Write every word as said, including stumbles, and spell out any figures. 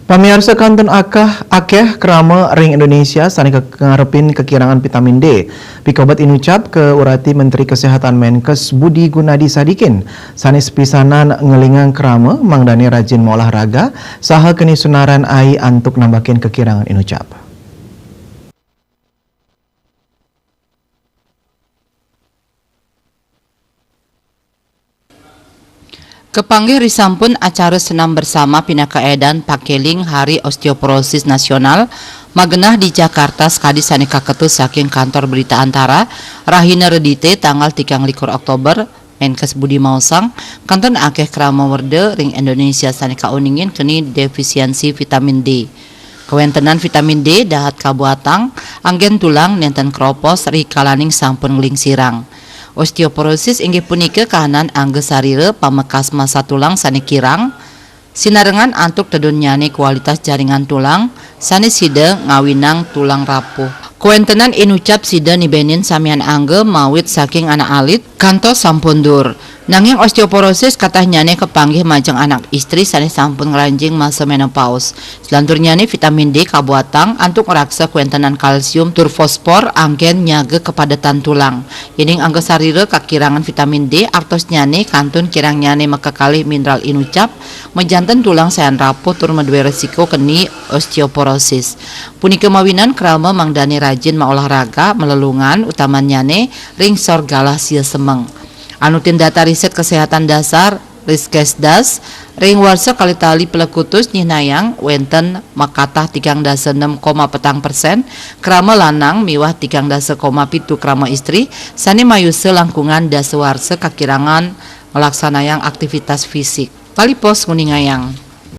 Pamiarsa, kantun akah akéh krama ring Indonesia sané ka-, ngarepin kakirangan vitamin D. Pikobet inucap ka urati Menteri Kesehatan Menkes Budi Gunadi Sadikin, sané sepisanan ngelingang krama mangdané rajin maolahraga saha keni sunaran ai antuk nambakin kakirangan inucap. Kapanggih risampun acara senam bersama pinaka édan pakeling Hari Osteoporosis Nasional magenah di Jakarta sakadi sané kaketus saking Kantor Berita Antara, rahina Redité tanggal tigang likur Oktober, Menkes Budi maosang, kantun akéh krama werda ring Indonesia sané kauningin keni defisiensi vitamin D. Kawéntenan vitamin D dahat kabuatang, anggén tulang nénten kropos rikalaning sampun nglingsirang. Osteoporosis inggih punika kahanan angga sarira pamekas massa tulang sané kirang, sinarengan antuk tedunnyane kualitas jaringan tulang, sané sida ngawinang tulang rapuh. Kawéntenan inucap sida nibenin samian angga mawit saking anak alit kantos sampun dur. Nanging osteoporosis katahnyane kapanggih majeng anak istri sané sampun ngranjing masa menopause. Selanturnyane vitamin D kabuatang antuk ngraksa kawéntenan kalsium tur fosfor anggén nyaga kapadetan tulang. Yening angga sarira kakirangan vitamin D, artosnyane kantun kirangnyane makakalih mineral inucap, majanten tulang sayan rapuh tur madué resiko keni osteoporosis. Punika mawinan krama mangdane rajin maolahraga malelungan, utamannyane ring sor galah sia semeng. Anutin data Riset Kesehatan Dasar, Riskesdas, ring warsa kalih tali plekutus nyihnayang wénten makatah tigang dasa nem koma petang persen krama lanang miwah tigang dasa koma pitu krama istri sané mayusa langkungan dasa warsa kakirangan nglaksanayang aktivitas fisik. Kalih pos nguningayang.